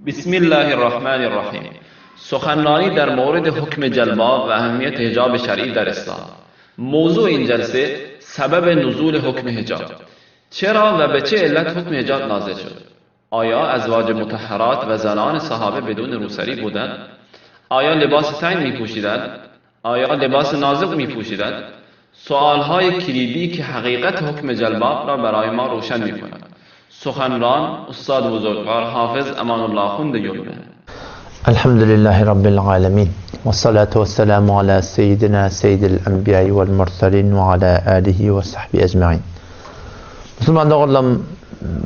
Bismillahirrahmanirrahim. سخنرانی در مورد حکم جلباب و اهمیت حجاب شرعی در اسلام. موضوع این جلسه سبب نزول حکم حجاب. چرا و به چه علت حکم حجاب نازل شد؟ آیا ازواج مطهرات و زنان صحابه بدون روسری بودند؟ آیا لباس تنگ می‌پوشیدند؟ آیا لباس نازک می‌پوشیدند؟ سوالهای کلیدی که حقیقت حکم جلباب را برای ما روشن می‌کند. سخنران استاد بزرگوار حافظ امان الله خوند یلمه. Elhamdülillahi Rabbil alemin. Ve salatu ve selamu ala seyyidina seyyidil enbiya'i vel mursalin ve ala alihi ve sahbihi ecmain. Musulman doganlarym,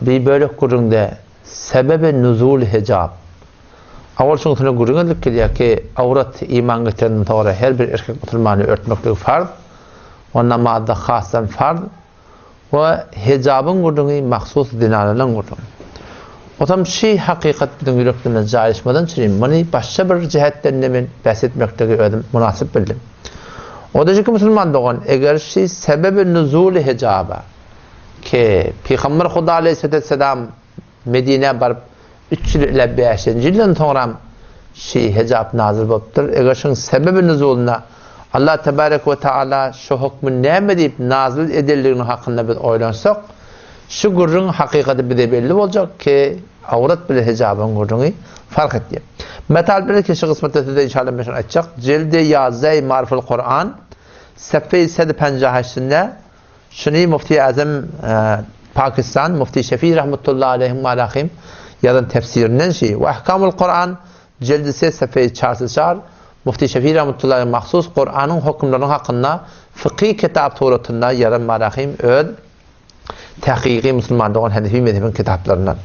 bir bölek gürrüňde sebebi nuzul hijab. Awal şuň üstünde gürrüň edilip gelýär ki, awrat iman getirenden soňra her bir erkek musulmany örtmekligi farz we namazda hasdan farz. We hijabyň gürrüňi mahsus zenanalaň gürrüňi. Otam şi hakykat biziň ýüreklerimize jaýlaşmadan çürim, muny başga bir jähetden-de men bäs etmekligi özüm mynasyp bildim. O-da şiki musulman dogan, eger şi sebebi nuzuly hijaba, ki Pygamber Huda aleýhisselam Medinä baryp üç ýyl ile bäşinji ýyldan soňram şi hijap nazyl bolupdyr. Eger şuň sebebi nuzulyna Allah tebarek we taala şu hukmy näme diýip nazyl edenligini hakynda biz oýlansak, şu gürrüň hakykaty bize belli boljak ki, awrat bile hijabyň gürrüňi fark etýär. Metal bilen ki şu gysmatda size inşallah men şuny aýtjak, Jildi ýazai Mariful Kuran, sefeýi sed penjaheştinde Şuny Mufti Azam Pakistan Mufti Şefi rahmetullahi aleyhim ve alahim ýazan tefsirinden şi we Ahkamul Kuran jildi se sefeýi çarsyz çar Mufti Şefi rahmetullahi aleyh mahsus Kuranyň hökümleriniň hakynda fykhy kitap suratynda ýazan malahim öz tahkyky musulman dogan Hanefi mezhebiň kitaplaryndan.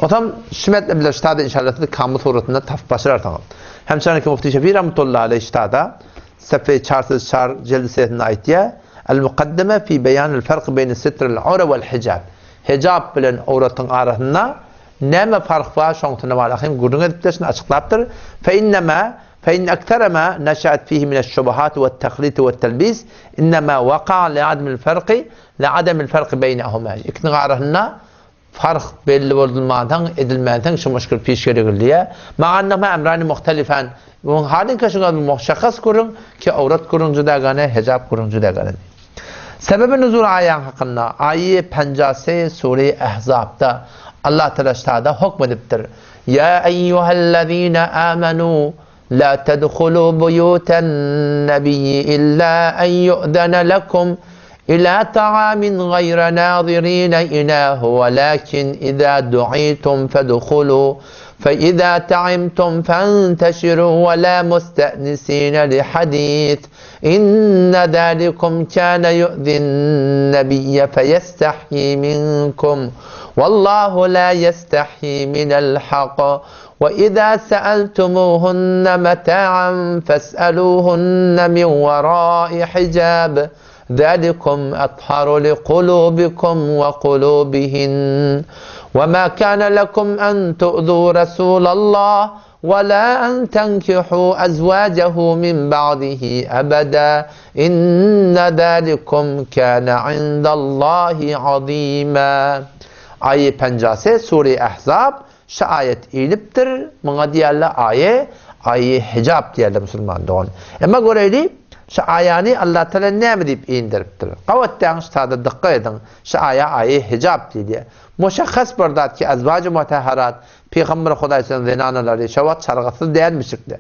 Otam şu metlebler ştada inşallah siz kamyl suratynda tapyp başararsyňyz. Hem şaniki Mufti Şefi rahmetullahi aleyh ştada sefeýi çarsyz çar jildi sesinde aýtýar. El-Mukaddeme fi beýanil farky beýne sitril awra wel hijab. Hijab bilen awratyň arasynda näme fark bar, şoňsuna barada hem gürrüň edipdir, şuny açyklapdyr. Fe innema fe inne ektere ma neşe'et fihi mineş-şubuhat we't-tehliti we't-telbis innema waka'a li'ademil farky li'ademil farky beýnehuma. Ikisiniň arasynda Fark belli boldulmansoň, edilmänsoň şu muşkil piş geregildiýä. Maannahuma emrani muhtelifan. Muň halyňka şuňa muhşahhas gürrüň ki awrat gürrüň juda gane, hijap gürrüň juda gane diýip. Sebebi nuzul aýaň hakynda aýy penjase sure Ehzapda Allah Teala ştada hokm edipdir. Ýa eýýuhellezine amenu la tedhulu buýuten nebiyyi illa en yu'zene lekum ila ta'amin gaýra nazirine inahu welakin iza du'itum fedhulu fe iza ta'imtum fenteşiru ve la muste'nisine li hadis inne zalikum kâne yu'zin nebiyye feyestahyi minkum vallahu la yestahyi minel hak Ve izâ seeltumûhunne metâ'an fes'elûhunne min verâi hicâb. Zâlikum etharu likulûbikum ve kulûbihin. Ve mâ kâne lekum en tu'zû Resûlallâh ve lâ en tenkihû ezvâcehu min ba'dihi ebedâ. İnne zâlikum kâne indallâhi azîmâ. Aýy penjase Sure-i Ehzab Şu aýat inipdir, muňa diýerler aýe, aýe hijap diýerler musulman dogan. Emma göreýli, şu aýany Allatagala näme diýip indiripdir? Gabat däň şu sada dykgat ediň, şu aýa aýe hijap diýilýär. Muşahhas bir zat ki, azwajy mutahharat, Pygamber Hudaýsynyň zenanalary şo wagt çargasyz dälmişikler.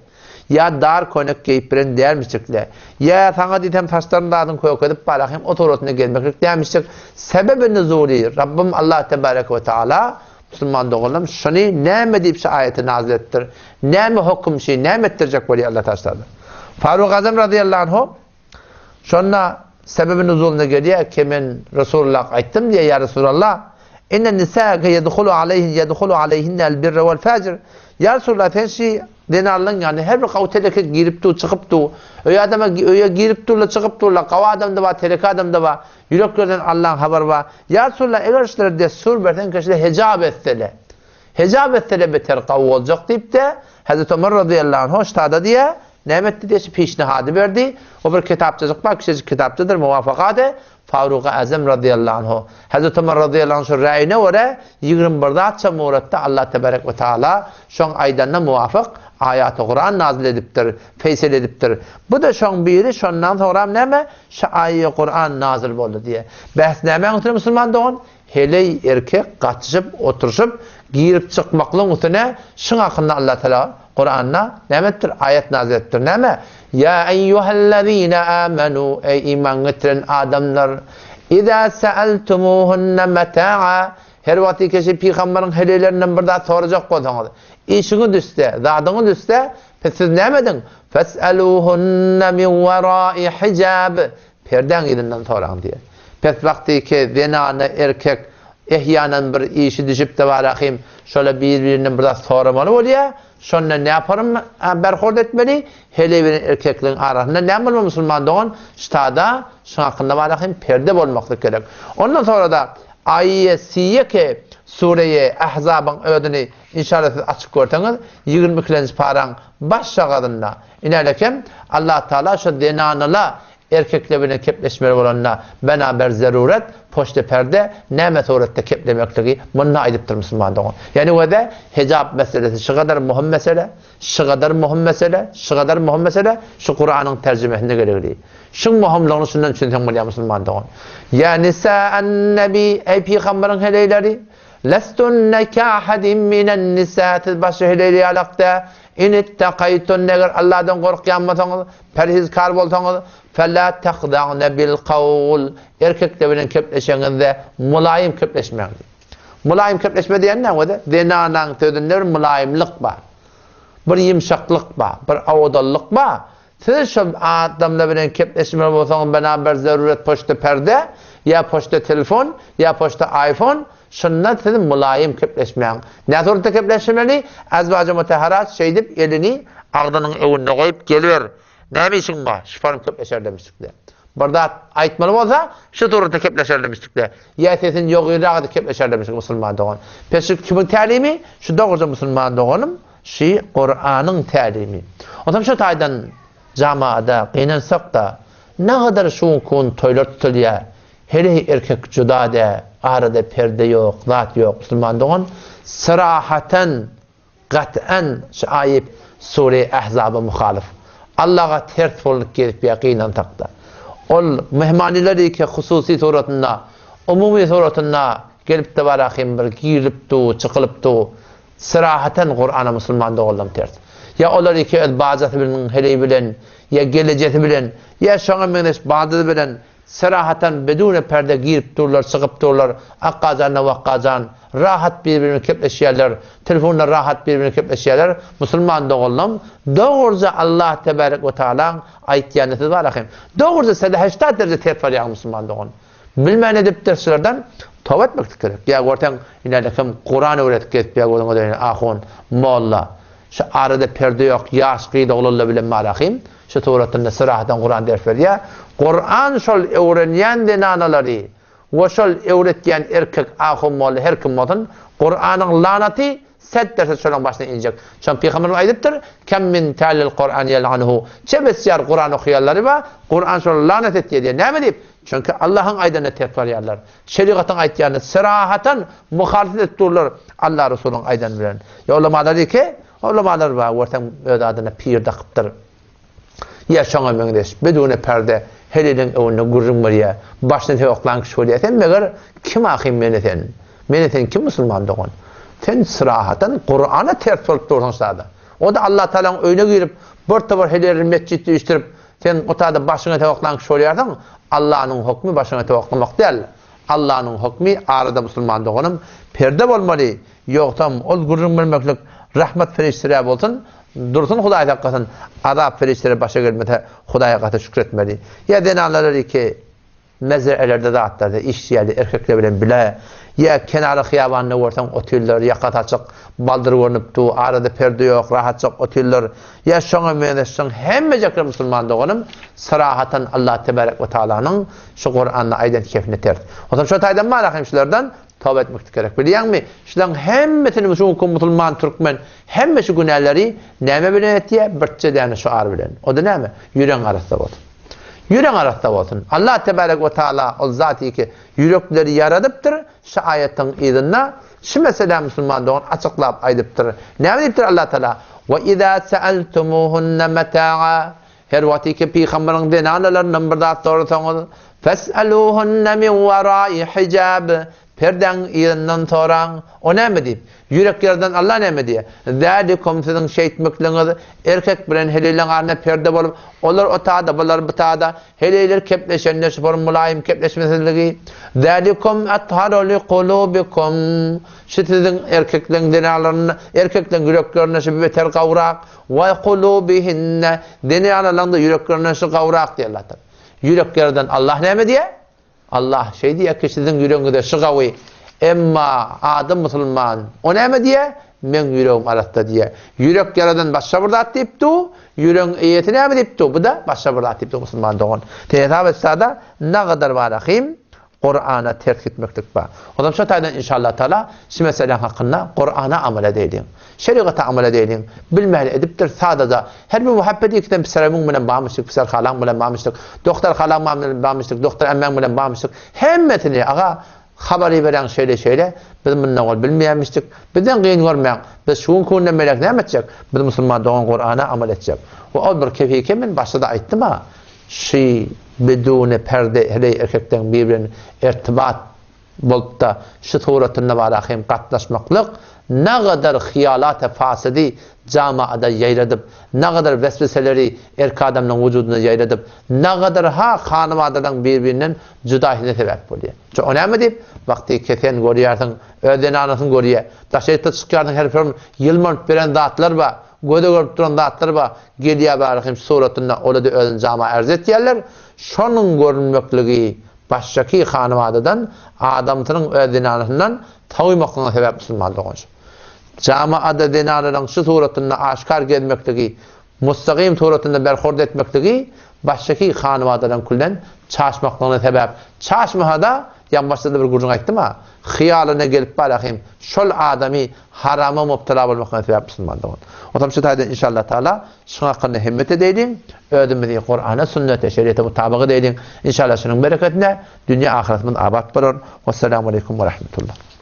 Ýa dar köýnek geýip bilen dälmişikler. Ýa saňa diýsem saçlaryny zadyň kökezip barahym o suratynda gezmeklik dälmişik. Sebebi nuzuly Rabbym Allah tebareke we taala Musulman doganlarym şuny näme diýip şu aýaty nazyl etdir? Näme hokum şi näme etdirjek bolýar Allah taşlady. Faruk Azam razyýallahu anhu şonda sebebi nuzuluna gelýär ki men Resulullah aýtdym diýýär ýa Resulallah inne nisâke yedhulu aleyhin yedhulu aleyhinne el birre vel fajir ýa Resulallah sen şi zenanlaryň ýanyna her bir gawy teleke girip dur çykyp dur öýe adama öýe girip durlar çykyp durlar gawy adam da bar teleke adam da bar Ýüreklerden Allaň habary bar. Ýa Resulallah, eger şulara dessur berseň, keşde hejap etsele. Hejap etsele beter gawy boljak diýip-de, Hezreti Omar razyýallahu anhu ştada diýýär. näme etdi diýe, şu pişnihady berdi. O bir kitapçajyk bar, kiçijik kitapçadyr, Muwafakady Farugy Azam razyýallahu anhu. Hezreti Omar razyýallahu anh şu räýine görä 21 zatça muratda Allah tebarek we taala şoň aýdanyna muwafyk aýaty Kuran nazyl edipdir, feýsel edipdir. Bu-da şoň biri, şondan soňram näme şu aýy Kuran nazyl boldy diýe. Bäs nämäň üstüne musulman dogan? Heleý erkek gatyşyp oturyşyp girip çykmaklygyň üstüne şuň hakynda Allah Teala Kuranda näme edipdir? Aýat nazyl edipdir. Näme? Ýa eýýuhellezine amenu eý iman getiren adamlar iza sa'altumuhunna mata'a her wagt keşi pygamberiň heleýlerinden bir zat sorajak bolsaňyz işiňiz düşse zadyňyz düşse pes siz näme ediň? Fes'eluhunna min wara'i hijab Perdäň yzyndan soraň diýýär. Pes wagty ki zenana erkek ehýanan bir işi düşüpde barahym şola bir-birinden bir zat soramaly bolýar. Şonda näparym berhord etmeli? Heleý bilen erkekligiň arasynda näme bolmaly musulman dogan? Ştada şuň hakynda barahym perde bolmaklyk gerek. Ondan sonra-da aýe siýe ki sureýe Ahzabyň özüni inşallah siz açyp görseňiz 22-lenji paraň baş şagazynda Inälekem, Allah Tagala şo zenanyla erkekler bilen kepleşmeli bolanda bena ber zeruret, poşte perde näme suratda keplemekligi munda aýdypdyr musulman dogan. Ýani wede hijap meselesi şu gadar muhim mesele, şu gadar muhim mesele, şu gadar muhim mesele şu Kuranyň terjimesinde geregli. Şuň muhimligini şundan düşünseň bolýar musulman dogan. Ýa nisa'an nebi eý pygamberiň heleýleri Lestunne ka'ahadin minen nisa siz başga heleýli ýalak dä. In ittakaýtunne eger Allahdan gorkýan bolsaňyz, perhizkar bolsaňyz, fela tahda'ne bil kawl erkekler bilen kepleşeňizde mulaýym kepleşmäň diýip. Mulaýym kepleşme diýen näme özi? Zenanaň sözünde bir mulaýymlyk bar. Bir ýumşaklyk bar, bir owadanlyk bar. Siz şol adamlar bilen kepleşmeli bolsaňyz bena bir zeruret poçta perde, ýa poçta telefon, ýa poçta iPhone, şunda siz mulaýym kepleşmäň. Nä suratda kepleşmeli? Azwaja mutahharat şeýdip elini agzynyň öňünde goýup geliber. Näme işiň bar? Şu form kepleşerlemişdikde. Bir zat aýtmaly bolsa, şu suratda kepleşerlemişdikde. Ýa sesini ýogyrak edip kepleşerlemişdik musulman dogan. Pes şu kimiň tälimi? Şu dogruja musulman doganym. Şy Kuranyň tälimi. Onsoň şu taýdan jamaada gynansak-da, nagadar şu günki gün toýlar tutulýar, heleý erkek juda dä, arada perde ýok, zat ýok, musulman dogan, syrahatan, gat'an şu aýat sure Ahzaba muhalyf. Allaha ters bolup gezip ýa gynansak-da. Ol myhmanylar eke hususy suratynda, umumy suratynda gelip-de barahym bir girilip du, çykylyp du. Syrahatan Kurana musulman doganlam ters. Ýa olar iki öz bajasy bilen heleý bilen, ýa gelejesi bilen, ýa şoňa meňzeş bajasy bilen syrahatan bedune perde girip durlar, çykyp durlar, akgajanla wakgajan, rahat bir-birine kepleşýärler, telefonda rahat bir-birine kepleşýärler. Musulman doganlam, dogruja Allah tebarek we taalaň aýtýany siz bar ahym. Dogruja sede heştat dereje ters barýaň musulman dogan. Bilmän edipdir şulardan toba etmeklik gerek. Ýa görseň ine kim Kuran öwretip gezip ýa gözüňe dönen ahun, molla. Şu arada perde ýok ýaş gyz oglanlar bilen marahym şu suratynda syrahdan Kuran ders berýär. Kuran şol öwrenýän zenanalary we şol öwretýän erkek ahun molla her kim bolsun Kuranyň lanaty Set derse şolaň başyna injek. Şony pygamberimiz aýdypdyr, Kem min talil Kuran ýel'anhu. Çe besýar Kuran okaýanlary bar, Kuran şolara lanat etýär diýýär. Näme diýip? Çünki Allahyň aýdanyna ters barýarlar. Şerigatyň aýtýanyna syrahatan muhalyfat edip durlar Allah Resulyň aýdany bilen. Ýa ulamalar diýki, ulamalar bar, görseň öz adyna pir dakypdyr. Ýa şoňa meňzeş bedune perde her eliň öňünde gürrüň berýär. Başyny sowaklan kişi bolýar. Sen meger kim ahym meni sen? Meni sen kim musulman dogan? Sen syrahatan Kurana ters bolup dursuň sada. O-da Allah Tagalaň öýüne girip bir topar helerini metjitde üýşdürip sen o tada başyňa sowaklan kişi bolýarsyň. Allanyň hukmy başyňa sowaklamak däl. Allanyň hukmy arada musulman doganym perde bolmaly. Ýogsam ol gürrüň bermeklik rahmat perişdeler bolsun, dursun Hudaý saklasyn, azap perişdeler başa gelmese Hudaýa gaty şükür etmeli. Ýa zenanlar iki mezreelerde zatlarda işleýärler erkekler bilen bile, ýa kenara hyýabanda görseň otyrlar, ýakasy açyk, baldyr görnüp dur, arada perde ýok, rahatjak otyrlar, ýa şoňa meňzeş şoň hemmejekler musulman doganym syrahatan Allah tebarek we taalanyň şu Kuranda aýdan kefine ters. Onsoň şo taýdan bar ahim şulardan. Toba etmeklik gerek. Bilýäňmi, şularyň hemmesini şu günki musulman türkmen hemme şu günäleri näme bilen etýär? Birçe däne şuar bilen. O-da näme? Ýüregiň arassa bolsun. Ýüregiň arassa bolsun. Allah tebarek we taala ol zaty ki ýürekleri ýaradypdyr, şu aýatyň yzynda şu meselä musulman dogan açyklap aýdypdyr. Näme diýipdir Allah taala? Wa iza sa'altumuhunna mata'a Her wagty ki pygamberiň zenanalaryndan bir zat sorasaňyz, Fes'eluhunne min wara'i hijab, Perdäň yzyndan soraň. O näme diýip? Ýürek ýaradan Allah näme diýýär? Zälikum siziň şeýtmekligiňiz, erkek bilen heleýleň arasynda perde bolup, olar o tada, bular bu tada, heleýler kepleşende şu bir mylaýym kepleşmesizligi. Zälikum atharu li kulubikum, şu siziň erkekleň zenanlarynda, erkekleň ýüreklerinde şu beter gowrak, We kulubihinne, zenanalaryň-da ýüreklerinde şu gowrak diýýär Allah Taala. Ýürek ýaradan Allah näme diýýär? Allah şeý diýýär ki, siziň ýüregiňizde şu gawy, emma ady musulman, o näme diýýär? Meň ýüregim arassa diýýär. Ýürek ýaradan başga bir zat diýip dur, ýüregiň eýesi näme diýip dur? Bu-da başga bir zat diýip dur musulman dogan. Sen hesap etsada, nagadar barahym, Kurana ters gitmeklik bar. Onam şo taýdan inşallah taala şu meseleň hakynda Kurana amal edeýliň. Şerigata amal edeýliň. Bilmäli edipdir sadaja. Her bir muhabbet ikiden piseremiň bilen barmyşdyk, piser halaň bilen barmyşdyk, doktor halaň bilen barmyşdyk, doktor emmäň bilen barmyşdyk. Hemmesini aga habar iberiň şeýle şeýle. Biz mundan ol bilmeýärmişdik. Bizden gyn görmäň. Biz şu günki günden beýläk näme etjek? Biz musulman dogan Kurana amal etjek. We ol bir kefike men başda-da aýtdym-a. Şy biduni perde heleý erkekleň bir bilen ertibat bolupda şy suratynda bara hem gatnaşmaklyk nagadar hyýalate fasydy jamaada ýaýradyp nagadar wesweseleri erk adamlaň wujudynda ýaýradyp nagadar ha hanymadalaň bir birinden judaýsyna sebäp bolýa. Şo o näme diýip wagty kesen görýärsiň öz zenanasyny görýä daşaryta çykýarsyň her bir ýylmanyp beren zatlar bar Göze görüp duran zatlar bar, gelýär bary hem suratynda, ola-da özüni jama ärz etýärler. Şonuň görünmekligi başdaky hanybadadan, adamsynyň öz zenanasyndan soýmaklygyna sebäp musulman dogan şu. Jamaada zenanalaryň şu suratynda aşkar gezmekligi, mustagym suratynda berhurd etmekligi başdaky hanybadadan külden çaşmaklygyna sebäp. Çaşmasa-da, ýaňy başda-da bir gürrüň aýtdym-a, hyýalyna gelip bara hem şol adamy harama mubtala bolmakdan sebäp musulman dogan. Onsoň şu taýdan inşallah taala şuň hakynda himmet edeýliň, özümizi Kurana, sünnete, şeriýete mutabyk edeýliň. İnşallah şunuň bereketine dünýä ahyretimiz abat bolar. Wessalamu aleýkum we rahmetullah.